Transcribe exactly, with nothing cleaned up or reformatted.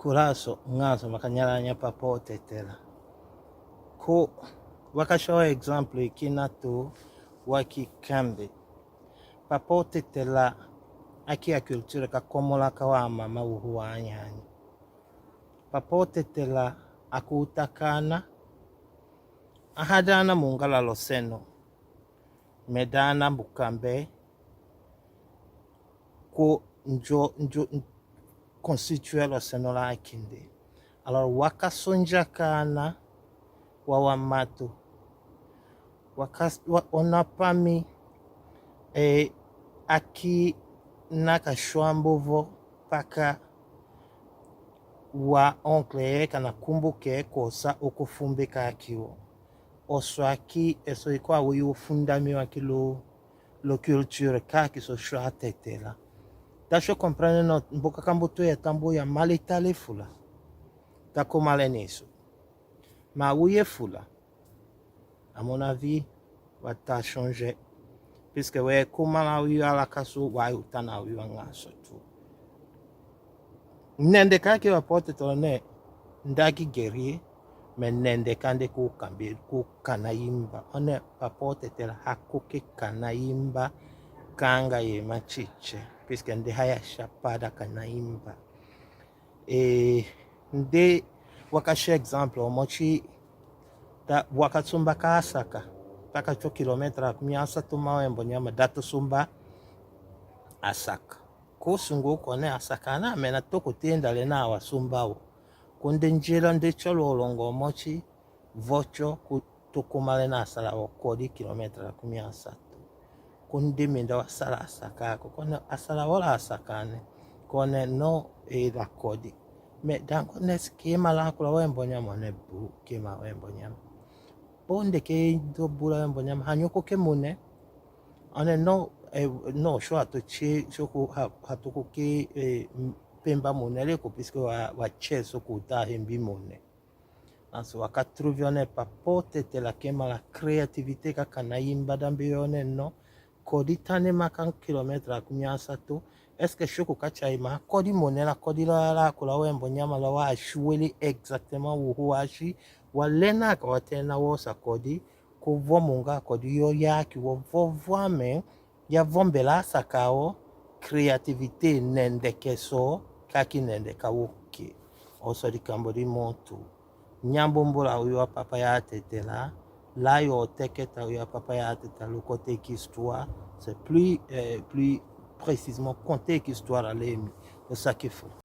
Fulaso, ngaso, makanyalanya Papa Otetela. Ko, wakasho exemple kina tu, waki kambe. Papa Otetela, aki a culture ka komola ka wa mama uhu wa anyanya. Papa Otetela, akuta kana, ahadana mungala loseno. Medana mbukambe, ko njo, njo, constitue loseno la akinde. Alors, wakasonja kana, wa wamatu. Wakas-, wa, ona pami, e, aki na kashwambu vo paka wa oncle ye kana kumbuke kosa ukufumbi kaki wo. Oswaki eso iko awu yo funda mi waki lo, lo culture kaki so shwa tetela. Tasho comprendre no mboka kambutu ya tambu ya malitali fula. Taku male nisu. Ma uye fula. À mon avis, wata changer. Puisque we kumala uyu ala kasu, wa utana uyu ngaso tu. Nende kaki wa pote tone, ndaki guerrier, mais nende kande ku kambi, ku kana imba. One pa pote tela haku ke kana imba, kanga ye machiche. Puisque nde haya shapada kana imba. E, nde wakashe exemple, omochi, ta, wakasumba ka asaka, taka cho kilomètre kumi asatu mawembo nyama, datu sumba asaka. Kusungu kone asaka na, mena toko tenda le na wasumba wo. Kunde njela nde cho lolongo omochi, vocho ku tukumale na asala wo kodi kilomètre kumi asatu. Kundi minda wasala asaka ko, kone asala wo la asaka ne. Kone no e la kodi. Me danko ne si kima la kula wembo nyama ne bu, kima wembo nyama. Bonde ke ndo bula wembo nyama, hanyo ko ke mune. One no, e, no, sho ato che, sho ku ha, hatu ko ke, e, m-, pemba mune le ko, puisque wa, wa che so ku ta hembi mune. Anso waka trouver one pa pote tela kema la créativité ka kana imba dambe one no. Kodi tane maka kilomètre kumi asatu. Est-ce que shuku kacha ima? Kodi mone la kodi la la kula wembo nyama la wa shuweli exactement uhu ashi. Wa lena ka watena wosa kodi. Ku vo munga kodi yo yaki wo vo vwame. Ya vombela asaka wo, créativité nende ke so, kaki nende ka woke. Oso di kambo di montu. Nyambu mbula uyu wa papa ya tetela, la yo teketa uyu wa papa ya tetela, lo côté ki histoire, c'est plus, euh, plus précisément conter ki histoire a lemi. Osa ki fu.